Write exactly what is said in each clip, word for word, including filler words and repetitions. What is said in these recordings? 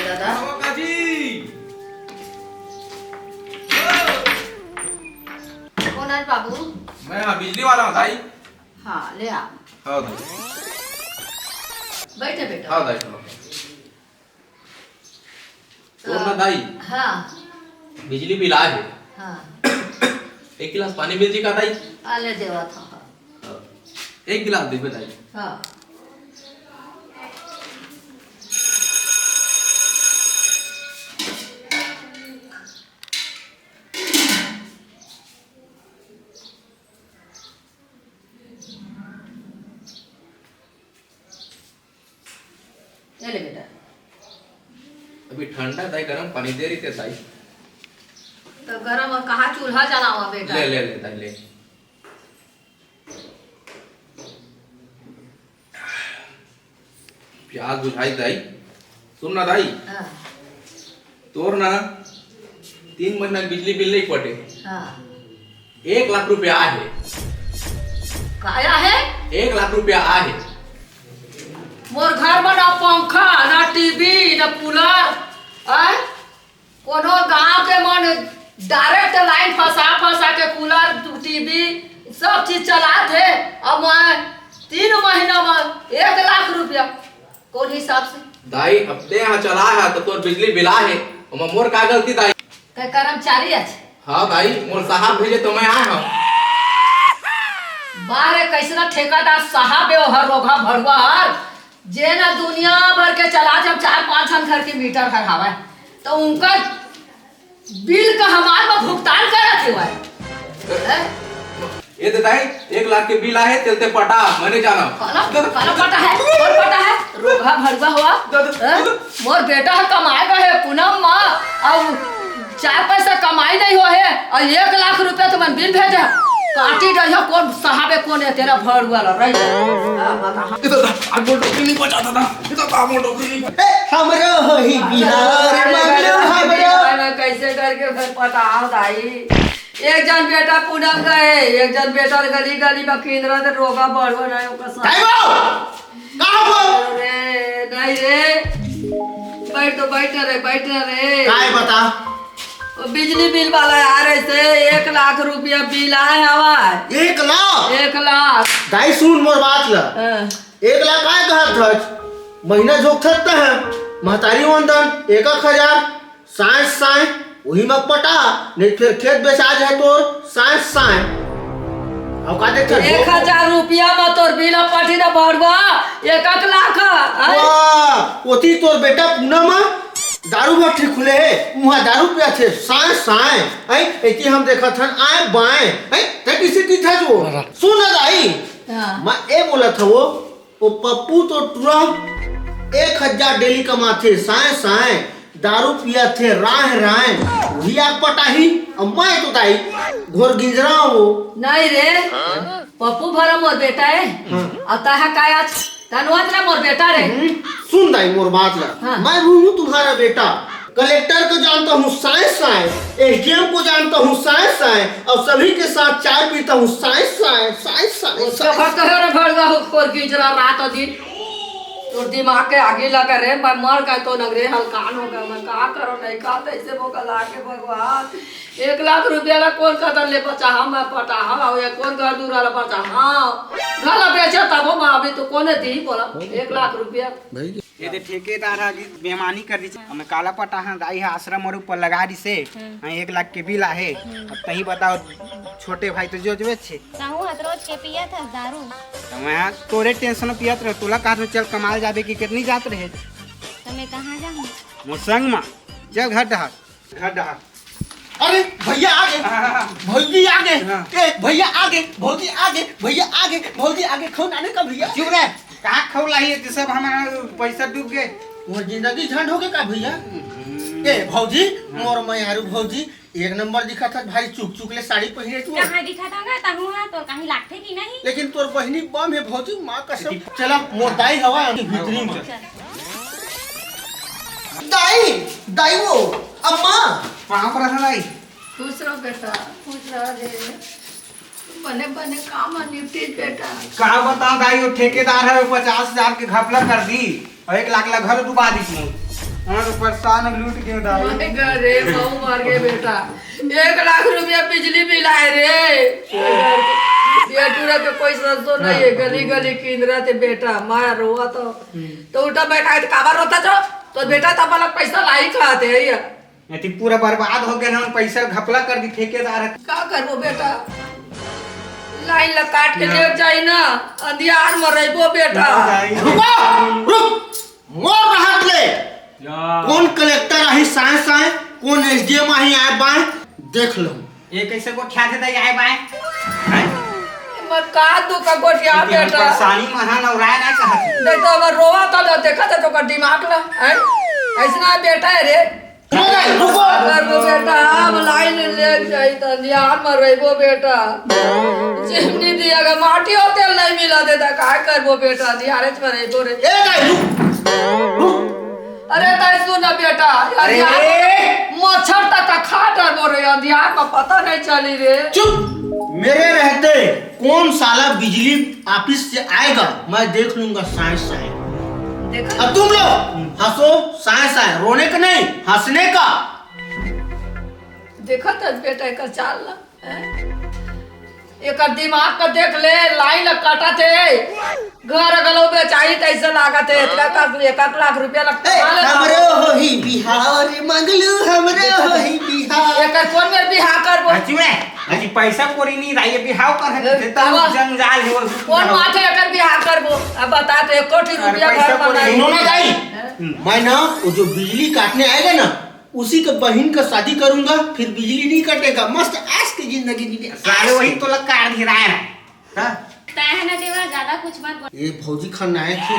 दादा। हाँ, काकी। कौन है बाबू? मैं, हाँ, बिजली वाला हूँ, दाई। हाँ, ले आ। हाँ, दाई। बैठे बेटा। हाँ, दाई, हाँ। तो ना, दाई, हाँ। बिजली बिल आए हे। हाँ। एक गिलास पानी मिल जी का, दाई? आ, ले देवा था, हाँ। हाँ। एक गिलास देबे, दाई। हाँ। ये ले बेटा। अभी ठंडा, दाई, गरम पानी दे रही थे, दाई। तो गरम, और कहाँ चूल्हा जलावा बेटा? ले, ले, ले, दाई, ले। प्यास बुझाई, दाई। सुन ना, दाई। हाँ। तोर ना तीन महीना के बिजली बिल नहीं पटे। हाँ। एक लाख रुपया आहे। काय आहे? एक लाख रुपया आहे। मोर घर में ना पंखा, ना टीवी, ना कूलर। आय? कोनो गांव के मन direct line फंसा फंसा के कूलर, टीवी, सब चीज चलात हे। अब मैं तीन महीना में एक लाख रुपया कौन हिसाब से? दाई, अब ते यहाँ चला है तो तोर बिजली बिल आहे, ओमा मोर का गलती, दाई? ते कर्मचारी अच। हाँ दाई, मोर साहब भेजे तो मैं आए हूँ। बाहर कैसना ठेकेदार साहब हे, हर रोगा भड़ुआ हर, जे ना दुनिया भर के चला, जब चार पांच झन घर के मीटर हर हवय, तो उनका बिल का हमार में भुगतान करत हे भाई। हैं? ये दे दाई, एक लाख के बिल आहे, चलते पटा, मैंने जाना। काला, काला पटा है, कौन पटा है? रोगा भड़ुआ हुआ। दे, दे, हैं? दे, दे। मोर बेटा है कमाए गए है पूनम माँ, अब चार पैसा कमाई नहीं हुआ है, और एक लाख रुपया तुमन बिल भेजे, काटी डरिया कौन साहब है, कौन है तेरा भड़ुआ ला रही? हाँ, बता। इधर था, आगो डोकरी नहीं बचा था ना, इधर था, आगो डोकरी नहीं बचा। ए, हमरो होही बिहार, मगरू हमरो। कैसे करके फिर पटाओ दाई? एक जन बेटा पूनम गए, एक जन बेटा गली गली में किंदरा दे रोगा बढ़ो ना ओकर साथ। काय बो? का बो? अरे, नहीं रे। बैठ तो बैठ रे, बैठ रे। काय बता? वो बिजली बिल वाला यार, ऐसे एक लाख रुपया बिल आए हवा। एक लाख? एक लाख। दाई सुन मोर बात ला। हाँ। एक लाख काय कहत हच? महीना झोंकथस त है, महतारी वंदन, एक एक हजार, साँय साँय, वही म पटा, नहीं फिर खेत बेचा जाए तोर, साँय साँय। अब का देखत हच? एक हजार रुपया म तोर बिल पटी न भरवा, एक एक लाख, आय? वाह, ओती तोर बेटा पूनम दारू भट्टी खुले हे, उहाँ दारू पियाथे, साँय साँय, हैं? एती हम देखत हन, आय बाय, हैं? ते किसे पीथस वो? सुन न दाई, हाँ। मैं ए बोलत हवो, ओ पप्पू तो टुरा एक हजार डेली कमाथे, साँय साँय, दारू पियाथे, राँय राँय, उही आग पटाही, अउ मैं तो दाई, घोर गिंजरा हो। नहीं रे, पप्पू भरा मोर बेटा है, हाँ। अउ तहा काय आज तनवत ला मोर बेटा रे। हम्म, सुन दाई मोर बात ला, हाँ। मैं भी हूँ तुम्हारा बेटा, कलेक्टर को जानता हूँ साँय साँय, एसडीएम को जानता हूँ साँय साँय, और सभी के साथ चाय पीता हूँ साँय साँय, साँय साँय, उसका साँय। बात तो है रे भड़वा, खोर गिंजरा रात दिन। तोर दिमाग के आगी लगा रे, मैं मर गए तो नगरे हलकान हो गए, मैं का करो नहीं का, तैसे मोका लागे भगवान। एक लाख रुपया ला कौन कदर ले बचा, हम मैं पटा, हाँ, ये कौन घर दूरा ला बचा, हाँ। घर ला बेचा तब हम अभी तो कोने दी बोला, एक लाख रुपया। भाई ये दे ठेकेदार ह अभी बेईमानी कर दिस। हमें काला पटा ह, दाई ह आश्रम और ऊपर लगा दिस हे। हम्म। हाँ, एक लाख के बिल आहे। हम्म। अब तही बताओ, छोटे भाई तो जो जो छे। कहूँ हत रोज के पियत हस दारू। तो मैं तोरे टेंशन पियत रहे, तोला कहा चल कमाल जाबे कि कितनी जात रहे। तो मैं कहाँ जाऊँ? मोर संग मा। चल घर डहा। घर डहा। अरे भैया आ गए। हाँ, हाँ, हाँ। भौजी आ गए। हाँ। ए, भैया आ गए, भौजी आ गए, भैया आ गए, भौजी आ गए। खाऊ नाने का भैया? चुप रह। कहाँ खाऊ लाही है? सब हमारा पैसा डूब गए। वो जिंदगी झंड हो गए का भैया? हम्म। ए भौजी, हाँ। मोर मयारू भौजी, एक नंबर दिखत हस, भारी चुक चुक ले साड़ी पहिरे तू। कहाँ दिखत हंगा? तहूँ हा, तोर कहीं लागथे कि नहीं? लेकिन तोर बहिनी बम हे भौजी, माँ कसम। चला, मोर दाई हवा भीतरी में। चल। दाई, दाई वो, अम्मा। कहाँ पर है दाई? खुश रहो बेटा, खुश रहो रे। बने बने काम निपटिस बेटा। का बताओ दाई, वो ठेकेदार है, वो पचास हजार के घपला कर दी और एक लाख ला घर डुबा दी। हाँ, तो परेशान, हम लूट के दाई। अरे मऊ मर गे बेटा, एक लाख रुपया बिजली बिल आय रे। ये टूरा पे कोई सस्तो नहीं है, गली गली किंदरा थे बेटा, मैं रोवा तो। तो उल्टा बैठा है तो काबर रोता जो? तो बेटा तो वाला पैसा लाई खाते है ये। अति पूरा बर्बाद हो गया ना, पैसा घपला कर दी ठेकेदार। का करबो बेटा, लाइन ला काट के ले जाई ना, अंधियार में रहबो बेटा। रुको, रुक, मोर रहत ले। कौन कलेक्टर आही साय साय, कौन एसडीएम आही आय बाय, देख लो। ये कैसे गोठिया थे दाई आय बाय? हैं? मत का तू का गोठिया इतनी बेटा। परेशानी मना नवराय ना कहत। देख तो हमर रोवा तो लो, देखा था तो का दिमाग ला, हैं? ऐसना बेटा है रे। रुको, रुको। अगर वो बेटा हम लाइन ले जाई तो अंधियार में रहबो बेटा। चिमनी दिया के माटी और तेल नहीं मिला देता, काय करबो बेटा, अंधियारे में रहबो रे। ए दाई, रुक, रुक। अरे दाई सुन ना बेटा, अरे। अंधियार में मच्छर तक का खा डरबो रे, अंधियार में पता नहीं चली रे। चुप। मेरे रहते कौन साला बिजली ऑफिस से आएगा, मैं देख लूंगा साय साय। देखा? अब तुम लोग हंसो साय साय, रोने का नहीं, हंसने का। देखा था बेटा एकर चाल ला, हैं? एकर दिमाग का देख ले, लाइन ला काटा थे, घर गलो बेचाई तैसे लागत है, इतना का एक आध लाख रुपया लगता ए, है, हमरो होही बिहाव रे मंगलू, हमरो होही बिहाव। एकर कौन मेर बिहाव करबो? हंसी में, हंसी पैसा कोरी नहीं रही है, बिहाव कर है, ए, देता हूँ, बाबा। जंजाल है वो। कौन माथे एकर बिहाव करबो? अब बता तो, एक कोठी अरे रुपया पैसा घर कोरी बनाई। सुनो ना दाई, हैं? मैं ना वो जो बिजली काटने आएगा ना, उसी के बहन का शादी करूंगा, फिर बिजली नहीं कटेगा, मस्त ऐश की जिंदगी जीने। साले वही तो लग काट गिराए हैं। हाँ? तय है ना देवा, ज्यादा कुछ मत बोल। ये भौजी खान आए थे।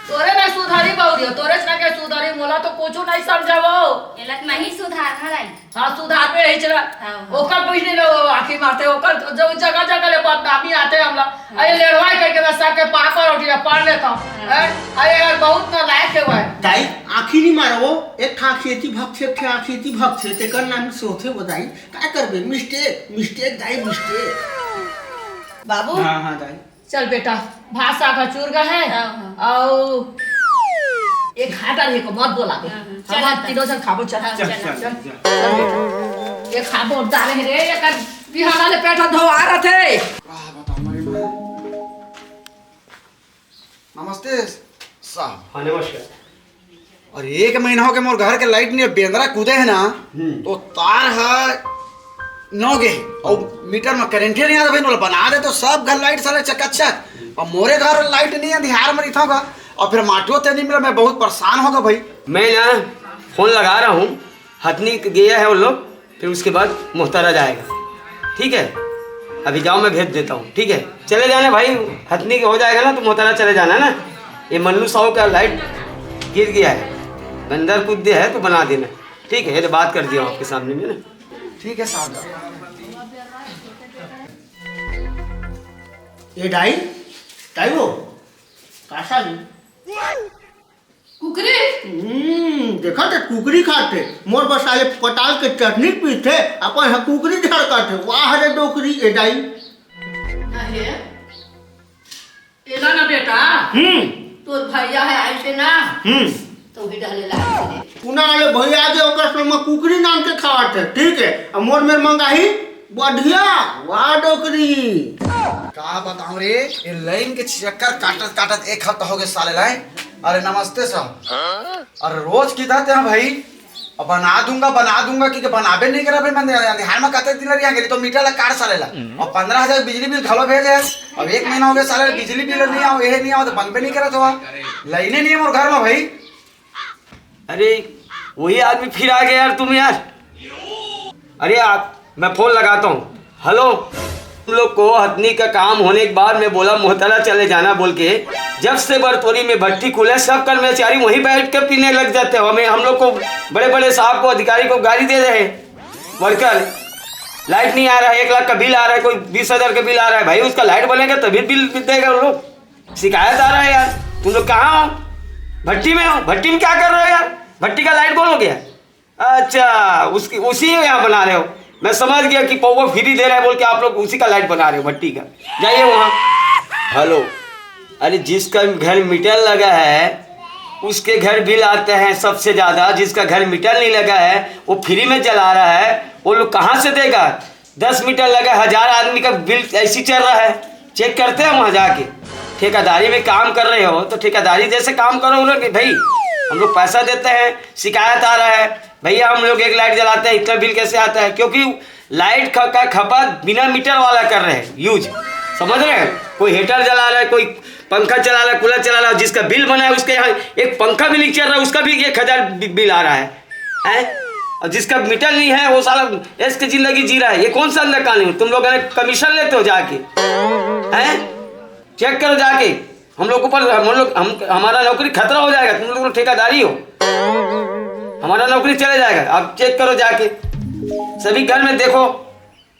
तोरे में सुधारी बहुरिया, तोरे से के सुधारी, मोला तो कुछ नहीं समझावो। एला तो नहीं सुधारना रही। हाँ, सुधार पे ही चला। हाँ, हाँ। ओकर पीछे लो आखिर मारते, ओकर जो जगह जगह ले बदनामी आते हमला। अरे लेड़वाई करके बस सबके पापड़ रोटी पढ़ लेता हूँ। हाँ। हैं? अरे यार, बहुत नालायक है भाई। दाई, आँखी नहीं मारो वो, एक ठा आँखी एती भक्से, एक ठा आँखी एती भक्से, तेकर नाम से होथे वो दाई। का करबे? मिस्टेक, मिस्टेक दाई, मिस्टेक। बाबू, हाँ, हाँ, दाई। चल बेटा, भात साग ह चूर गा है। हाँ, हाँ। अउ एक हाथ डाल, एको मत बोला बे। हाँ, हाँ। चल हम बेटा। तीनों जन खाबो, चल। हाँ, चल, चल। चल, चल। चल बेटा। ये खाबो डाले रे, ये कर बिहाना ले पेट धोआ रथे। का बताऊं रे मैं? नमस्ते साहब। हाँ, नमस्कार। और एक महीना हो गया मोर घर के लाइट नहीं, बेंदरा कूदे है ना, हम्म। तो तार है नौ गे और मीटर में करंट ही नहीं आता भाई, बोला बना दे तो सब घर लाइट साले चकाचक। और मोरे घर लाइट नहीं है, अंधियार में नहीं था, और फिर माटो ते नहीं मिला, मैं बहुत परेशान होगा भाई। मैं ना फोन लगा रहा हूँ, हथनी गया है उन लोग, फिर उसके बाद मोहतारा जाएगा। ठीक है, अभी जाओ, मैं भेज देता हूँ। ठीक है, चले जाना भाई, हथनी हो जाएगा ना तो मोहतारा चले जाना ना। ये मन्नू साहू का लाइट गिर गया है, अंदर कूद दिया है तो बना देना। ठीक है, ये तो बात कर दिया हूँ आपके सामने में ना। ठीक है साहब। ये डाई, डाई वो, कासा जी? कुकरी? हम्म, देखा थे कुकरी खाते, मोर बस साले पताल के चटनी पीते, अपन ह कुकरी झड़काते। वाह रे डोकरी, ए डाई। अहे, एला ना बेटा, हम्म। तोर भैया है आइसे ना, हम्म। तो भी डहले लागे रे। पुना वाले भैया आगे ओकर संग म कुकरी नान के खावत है, ठीक है? अब मोर मेर मंगाही बढ़िया, वाह डोकरी। का बताऊं रे, ये लाइन के चक्कर काटत काटत एक हफ्ता हो गया साले लाए। अरे नमस्ते साहब। अरे रोज किधर थे भाई? अब बना दूंगा, बना दूंगा कि बनाबे नहीं करा भाई। मैं अंधियार में कते दिन रहिया गेली तो मीटर ला काट साले ला। अब पंद्रह हजार बिजली बिल घलो भेजे है। अब एक महीना हो गया साले बिजली बिल नहीं आओ, ये नहीं आओ तो बनबे नहीं करा तो। लाइने नहीं है मोर घर में भाई। अरे, वही आदमी फिर आ गया यार, तुम यार। अरे यार, मैं फोन लगाता हूँ। हेलो, तुम लोग को हथनी का काम होने के बाद मैं बोला मोहतरा चले जाना बोल के, जब से बरतोरी में भट्टी खुले, सब कर्मचारी वहीं बैठ के पीने लग जाते हो। हमें, हम लोग को, बड़े बड़े साहब को, अधिकारी को गाली दे रहे हैं वर्कर। लाइट नहीं आ रहा है, एक लाख का बिल आ रहा है, कोई बीस हजार का बिल आ रहा है। भाई, उसका लाइट बनेगा तभी बिल देगा वो लोग। शिकायत आ रहा है यार, तुम लोग कहाँ हो? भट्टी में हो? भट्टी में क्या कर रहे हो यार? भट्टी का लाइट बंद हो गया? अच्छा, उसकी, उसी में यहाँ बना रहे हो। मैं समझ गया कि पौवा फ्री दे रहा है बोल के आप लोग उसी का लाइट बना रहे हो भट्टी का। जाइए वहाँ। हेलो, अरे जिसका घर मीटर लगा है उसके घर बिल आते हैं सबसे ज्यादा, जिसका घर मीटर नहीं लगा है वो फ्री में जला रहा है, वो लोग कहाँ से देगा? दस मीटर लगा, हजार आदमी का बिल ऐसी चल रहा है। चेक करते हैं वहाँ जाके। ठेकेदारी में काम कर रहे हो तो ठेकेदारी जैसे काम करो, उन्होंने कि भाई हम लोग पैसा देते हैं, शिकायत आ रहा है, भैया हम लोग एक लाइट जलाते हैं, इतना बिल कैसे आता है? क्योंकि लाइट ख- का खपत बिना मीटर वाला कर रहे हैं यूज, समझ रहे हैं? कोई हीटर जला रहा है, कोई पंखा चला रहा है, कूलर चला रहा है, जिसका बिल बना है उसके यहाँ एक पंखा भी नहीं चल रहा है, उसका भी एक हजार बि- बिल आ रहा है, हैं? और जिसका मीटर नहीं है वो साला ऐश की जिंदगी जी रहा है। ये कौन सा अंदर कानून है? तुम लोग कमीशन लेते हो जाके, हैं? चेक करो जाके। हम लोग ऊपर, हम लोग, हम, हमारा नौकरी खतरा हो जाएगा। तुम लोग ठेकेदारी हो, हमारा नौकरी चले जाएगा। आप चेक करो जाके, सभी घर में देखो,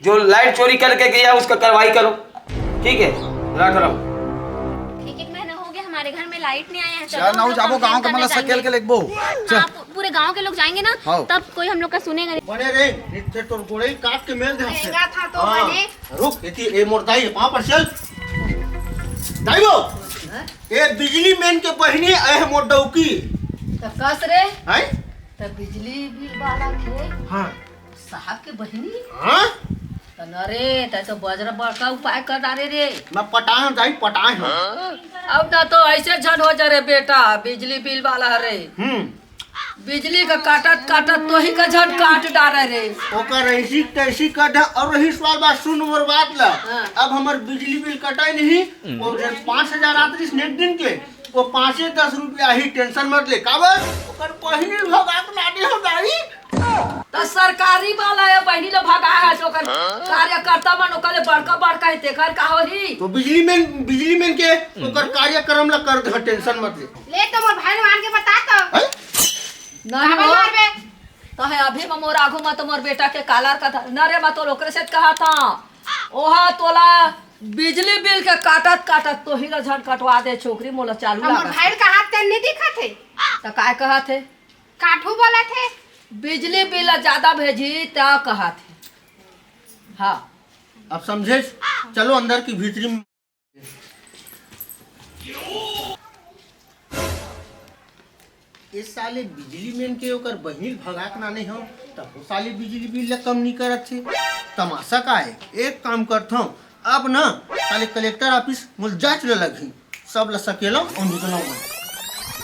जो लाइट चोरी करके गया उसका कार्रवाई करो। ठीक है, रख रहा हूँ। एक एक महीना हो गया हमारे घर में लाइट नहीं आया है। चल ना जाबो गांव के मन ला सकेल के लेगबो। हाँ, पू- पूरे गांव के लोग जाएंगे ना, हाँ। तब कोई हम लोग का सुनेगा नहीं। बने रे, नित्य तोर गोड़े काट के मेल दे हमसे। महंगा था तो बने। रुक, एती ए मोर दाई पाँव पर चल। दाई वो, ए बिजली मैन के बहिनी ए मोर डौकी। त कस रे, हैं? त बिजली बिल वाला के हाँ। साहब के बहिनी। हाँ? त न रे, त तो बजरा बड़का उपाय कर डारे रे। मैं पटाए हूँ दाई, पटाए हूँ। अब ना तो ऐसे झन हो जा रे बेटा, बिजली बिल वाला हरे। हम्म। बिजली का काटत काटत तोही का झन काट डारे रे। ओकर ऐसी तैसी कर दे। और रही सवाल बात, सुन मोर बात ला। हाँ। अब हमर बिजली बिल कटाई नहीं, वो जब पाँच हजार आत रहिस नेट दिन के, वो पाँचे दस रुपया ही, टेंशन मत ले। काबर? ओकर बहिनी भगा के लाने हो दाई। त सरकारी वाला है, बहिनी ला भगा है, तो ओकर कार्यकर्ता मन ओकर ले बड़का बड़का है, तेकर का होही? तो बिजली मैन, बिजली मैन के ओकर कार्यक्रम ला कर दे, टेंशन मत ले। ले तो मोर भाई मान के बता तो। हैं? नहीं काबर हो, मारबे? तो है अभी में मोर आगू में तो मोर बेटा के कालर का धर-, न रे, मैं तो ओकरे से कहा था, ओहा तोला बिजली बिल के काटत काटत तोही ला झन कटवा दे छोकरी, मोला चालू अब मोर लागत। भाई का हाथ तेन नहीं दिखत है। त काय कहत हे? काठू बोलत हे। बिजली बिल ज्यादा भेजी त कहत हे। हाँ। अब समझे? चलो अंदर की भीतरी में। इस साले बिजली मैन के ओकर बहिनी भगा के लाने हो, तब वो साले बिजली बिल ला कम नहीं करत थे। तमाशा का है, एक काम करत हूँ, अब ना साले कलेक्टर ऑफिस मुल जांच ले लगही, सब ला सकेलो और निकलो।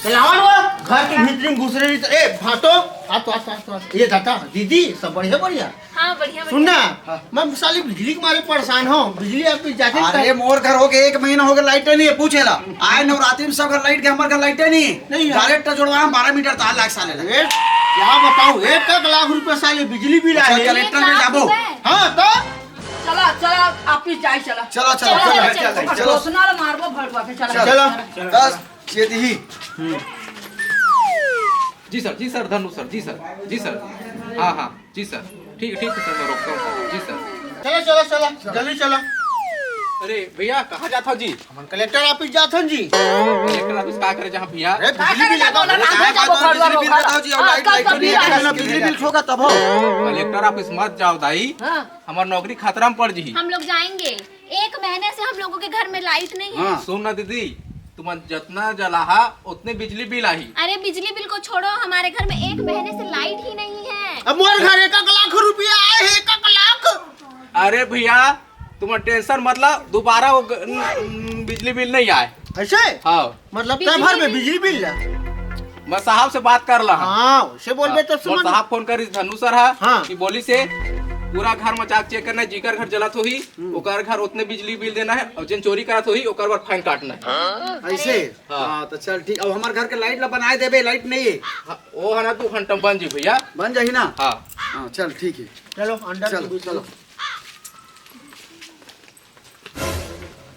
चलावन वो घर के भीतरी में घुस रही तो, ए भाटो, आ तो, आ तो, आ तो, आ तो। ये दादा, दीदी, सब बढ़िया, बढ़िया। हाँ, बढ़िया, सुन ना, मैं साले बिजली के मारे परेशान हूँ। बिजली आप जाते अरे, मोर घर हो गए, एक महीना हो गया, लाइटे नहीं है। पूछे ला, आए नवरात्रि में सब घर लाइट गए, हमारे घर लाइटे नहीं है। नहीं है। डायरेक्ट जुड़वा हम बारह मीटर तार लाग साले ला। ए, क्या बताऊँ, एक एक लाख रुपया साले बिजली बिल आए। कलेक्टर में जाबो। हाँ तो चला, चला, ऑफिस जाए, चला। चलो, चलो, चला, चलो, चला, चलो, चला, चलो। घोषणा ला मारबो भड़वा के, चला। चलो, बस ये दी। जी सर, जी सर, धनु सर, जी सर, जी सर। हाँ, हाँ, जी सर। ठीक, ठीक है सर, मैं रोकता हूँ सर। जी सर। चलो, चलो, चलो, जल्दी चलो। अरे भैया, कहाँ जात हो जी? कलेक्टर ऑफिस जात हन जी। कलेक्टर ऑफिस का करे जहाँ भैया? अरे बिजली बिल का बोला, आगे जाबो, भड़वा, बिजली बिल भड़वा। बताओ जी, और हाँ, लाइट, कल लाइट का बिल बिल आएगा ना, आएगा। बिजली बिल होगा तब हो। कलेक्टर ऑफिस मत जाओ दाई, हाँ। हमार नौकरी खतरा में पड़ जी। हम लोग जाएंगे, एक महीने से हम लोगों के घर में लाइट नहीं है। हाँ। सुन ना दीदी, तुम जितना जलाहा उतने बिजली बिल आही। अरे बिजली बिल को छोड़ो, हमारे घर में एक महीने से लाइट ही नहीं है। अब मोर घर एक एक लाख रुपया आए है, एक एक लाख। अरे भैया, तुम टेंशन मत ला, दोबारा वो ग- न- न- बिजली बिल नहीं आए। ऐसे? हाँ। मतलब तय भर में बिजली बिल ला? मैं साहब से बात कर ला। हाँ, से बोलबे तो मोर सुमन। साहब फोन करिस धनु सर हा हाँ। कि बोलिस हे पूरा घर में जाके चेक करना है, जिकर घर जलत होही ओकर घर उतने बिजली बिल देना है, और जिन चोरी करत होही ओकर बर फाइन काटना है। ऐसे? हाँ। हाँ, तो चल ठीक। अब हमारे घर के लाइट ला बनाए देबे, लाइट नहीं है। हाँ, वो है ना, दो घंटा में बन जी भैया। बन जाही ना? हाँ। हाँ, चल ठीक है। चलो अंदर चलो, की बीच चलो।